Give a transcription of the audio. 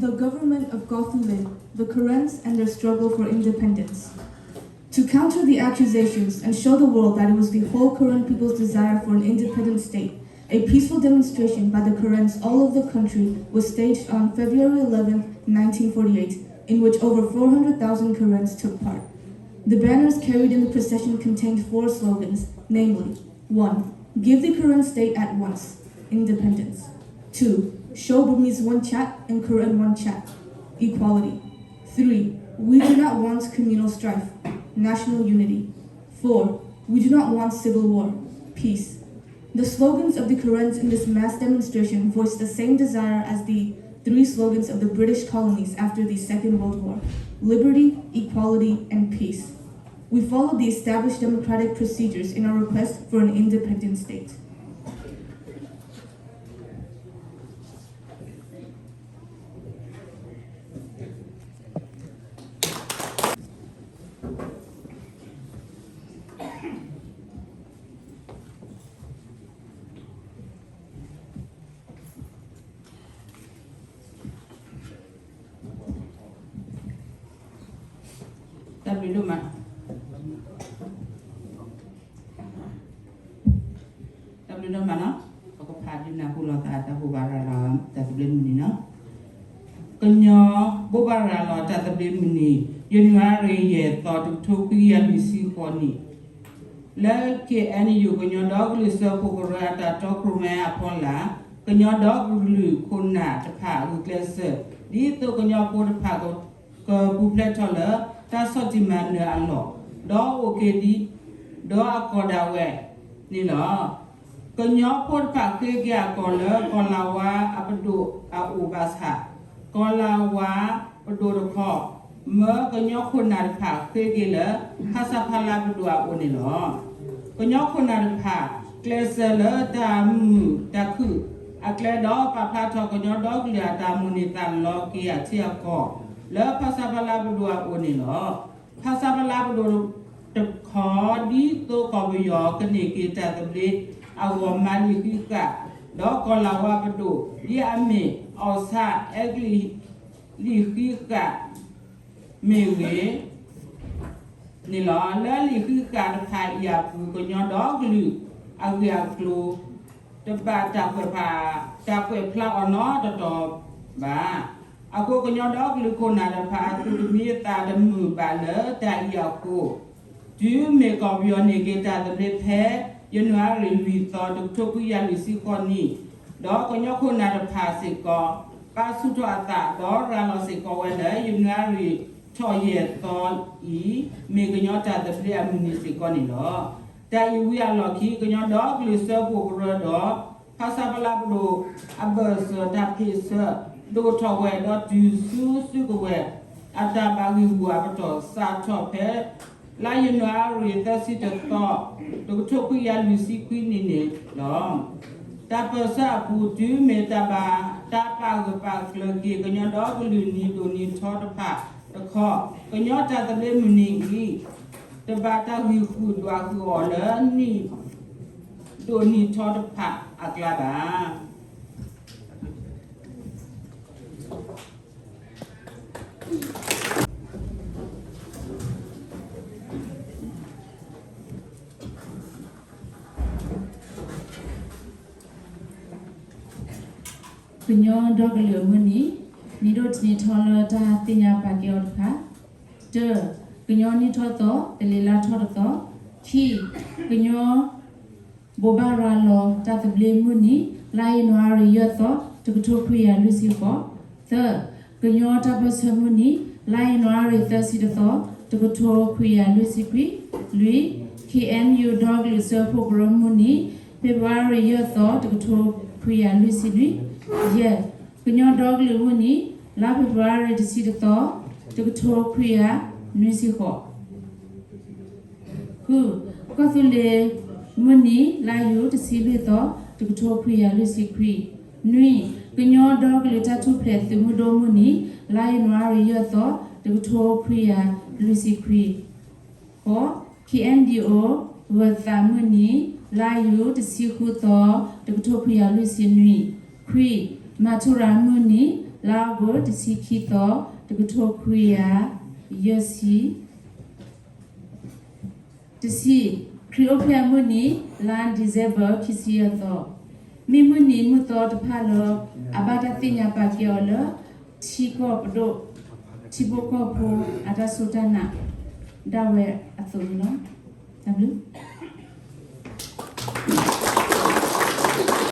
The government of Kawthoolei, the Karens, and their struggle for independence. To counter the accusations and show the world that it was the whole Karen people's desire for an independent state, a peaceful demonstration by the Karens all over the country was staged on February eleventh, nineteen forty-eight, in which over four hundred thousand Karens took part. The banners carried in the procession contained four slogans, namely, one, give the Karen state at once, independence. Two, show Burmese one kyat and Karen one kyat, equality. Three, we do not want communal strife, national unity. Four, we do not want civil war, peace. The slogans of the Karens in this mass demonstration voiced the same desire as the three slogans of the British colonies after the Second World War: liberty, equality, and peace. We followed the established democratic procedures in our request for an independent state. တၢ်ဘျုးဒိၣ်မး, တၢ်ဘျုးဒိၣ်မးနီၤ, ပကဖးဒုးနၢ်ဟူလိာ်သးတၢ်ဘိးဘၣ်ရၤလီၤတၢ်သဘျ့မုၢ်နံၤနီၤ. ကညီဘိးဘၣ်ရၤလီၤတၢ်သဘျ့မုၢ်နံၤ, ယနူၤအါရံၤယဲၢ်သီ တကထိခွံကယၤလွံၢ်ဆံဃိးနံၣ်, လၢ K N U ကညီဒီကလုာ်စၢဖှိၣ်ကရၢအတၢ်တီခိၣ်ရိၣ်မဲအဖီလာ်, ကညီဒီကလုာ်ခိၣ်နၢ်တဖၣ်ဂုာ်ကျဲးစၢး ဒ်သိးကညီဖိတဖၣ် ကပူၤဖျဲးထီၣ်လၢတၢ်ဆီၣ်တံၢ်မၤနၢၤအလီၢ်, ဒီးအိၣ်က့ၤဒံးဒီးအကီၢ်ဒၣ်ဝဲန့ၣ်လီၤ. ကညီဖိတဖၣ်ဃ့က့ၤအကီၢ်လၢကီၢ်လၤဝါအပဒိၣ်အအိၣ်ဘၣ်ဆၣ်, ကီၢ်လၤဝါပဒိၣ်တခီ မၢကညီခိၣ်နၢ်တဖၣ်ဃ့က့ၤလၢ ဖဆပလပဒိၣ်အအိၣ်န့ၣ်လီၤ. ကညီခိၣ်နၢ်တဖၣ် ကျဲးစၢးလၢတၢ်မုာ်တၢ်ခုၣ်အကျဲဒီး ပာ်ဖျါထီၣ်ကညီဒီကလုာ်အတၢ်မိၣ်န့ၢ်သးလီက့ၤအထံအကီၢ် လၢဖဆပလပဒိၣ်အအိၣ်န့ၣ်လီၤ. ဖဆပလပဒိၣ်တခီ ဒ်သိးကီၢ်ပယီၤကန့ၢ်က့ၤတၢ်သဘျ့အဂီၢ် မၤလံာ်ဃံးဃာ်, ဒီးကီၢ်လၤဝါပဒိၣ် ဒ်အမ့ၢ် အီၣ်ဆါ အဲကလံး လံာ်ဃံးဃာ်မ့ၢ်ဂ့ၤန့ၣ်လီၤ. လၢလံာ်ဃံးဃာ်တဖၣ်အံၤအပူၤ ကညီဒီကလုာ်အဂ့ၢ်အကျိၤ တဘၣ်တၢ်ကွဲးဖျါ, တၢ်ကွဲးဖျါအီၤနီတတီၤဘၣ်. အဃိကညီဒီကလုာ်ခိၣ်နၢ်တဖၣ် အသူၣ်တမံသးတမုာ်ဘၣ်လၢတၢ်အံၤအဃိ, တုၤမ့ၢ်ကီၢ်ပယီၤန့ၢ်က့ၤတၢ်သဘျ့ဖဲ ယနူၤအါရံၤလွံၢ်သီ တကထိခွံကယၤလွံၢ်ဆံဃိးနံၣ်, ဒီးကညီခိၣ်နၢ်တဖၣ်စ့ၢ်ကီး ပာ်ဆူၣ်ထီၣ်အသး ဒီးရၤလီၤစ့ၢ်ကီးဝဲလၢ ယနူၤအါရံၤထီၣ်ယဲၢ်သီအံၤ မ့ၢ်ကညီတၢ်သဘျ့အမုၢ်နံၤစ့ၢ်ကီးန့ၣ်လီၤ. တၢ်အံၤဝံၤအလီၢ်ခံ ကညီဒီကလုာ်စၢဖှိၣ်ကရၢဒီး ဖဆပလပဒိၣ်အဘၢၣ်စၢၤတၢ်ဖ့ၣ်ဆၢ ဒိၣ်ထီၣ်ဝဲဒီးတုၤဆူစုကဝဲၤ အတၢ်ဘၣ်ဂံာ်ဂူာ်အပတီၢ် စးထီၣ်ဖဲ လါယနူၤအါရံၤသၢဆံတသီ တကထိခွံကယၤလွံၢ်ဆံခွံနံၣ်န့ၣ်လီၤ. တၢ်ပၢၢ်ဆၢအပူၤ တုၤမ့ၢ်တၢ်ဘၣ်တၢ်ပာ်ဂၢၢ်ပာ်ကျၢၤက့ၤ ကညီဒီကလုာ်နံၣ်ဒိၣ်နံၣ်ထီတဖၣ်တခီ, ကညီတၢ်သဘျ့မုၢ်နံၤအံၤ တဘၣ်တၢ်ဂံၢ်ဃုာ်ဒွးဃုာ်အီၤလၢနံၣ် ဒိၣ်နံၣ်ထီတဖၣ်အကျါဘၣ်. ကညီဒီကလုာ်အမုၢ်နံၤ, နံၣ်ဒိၣ်တနံၤထီလၢတၢ်သ့ၣ်ညါပာ်ကဲအီၤတဖၣ်, တၢ, ကညီနံၣ်ထီသီ, တလ့ၤလါထီတသီ, ခံ, ကညီ ဘိးဘၣ်ရၤလီၤတၢ်သဘျ့မုၢ်နံၤ, လါယနူၤအါရံၤယဲၢ်သီ, တကထိခွံကယၤလွံၢ်ဆံဃိး, သၢ, ကညီတၢ်ပၢၢ်ဆၢမုၢ်နံၤ, လါယနူၤအါရံၤသၢဆံတသီ, တကထိခွံကယၤလွံၢ်ဆံခွံ, လွံၢ်, K N U ဒီကလုာ်စၢဖှိၣ်ကရၢမုၢ်နံၤ, ဖ့ၤဘြူၤအါရံၤယဲၢ်သီ, တကထိခွံကယၤလွံၢ်ဆံလွံၢ်, ယဲၢ်, ကညီဒီကလုာ်မုၢ်နံၤ, လါဖ့ၤဘြူၤအါရံၤတဆံတသီ, တကထိခွံကယၤနွံဆံဃိး ဃု, ကီၢ်သူလ့ၤမုၢ်နံၤ, လါယူၤတဆံလွံၢ်သီ, တကထိခွံကယၤလွံၢ်ဆံခွံ, နွံ, ကညီဒီကလုာ်တၢ်ထူၣ်ဖျဲးသုးမုၢ်ဒိၣ်မုၢ်နံၤ, လါယနူၤအါရံၤယဲၢ်သီ, တကထိခွံကယၤလွံၢ်ဆံခွံ, ဃိး, K N D O ဂၢၤသးမုၢ်နံၤ, လါယူၤတဆံဃုသီ, တကထိခွံကယၤလွံၢ်ဆံနွံ, ခွံ, မၤထူရၤမုၢ်နံၤ, လါအီကူး တဆံခံသီ တကထိခွံကယၤယဲၢ်ဆံ တဆံ, ခရံာ်အိၣ်ဖျဲၣ်အမုၢ်နံၤ လါ December ခံဆံယဲၢ်သီ, မ့ၢ်မုၢ်နံၤမုၢ်သီတဖၣ်လၢ အဘၣ်တၢ်သ့ၣ်ညါပာ်ကဲအီၤလၢ ထံကီၢ်ပဒိၣ် ထံဖိကီၢ်ဖိအတၢ်စူၢ်တၢ်နာ် ဒၣ်ဝဲအသိးန့ၣ်လီၤ. တၢ်ဘျုး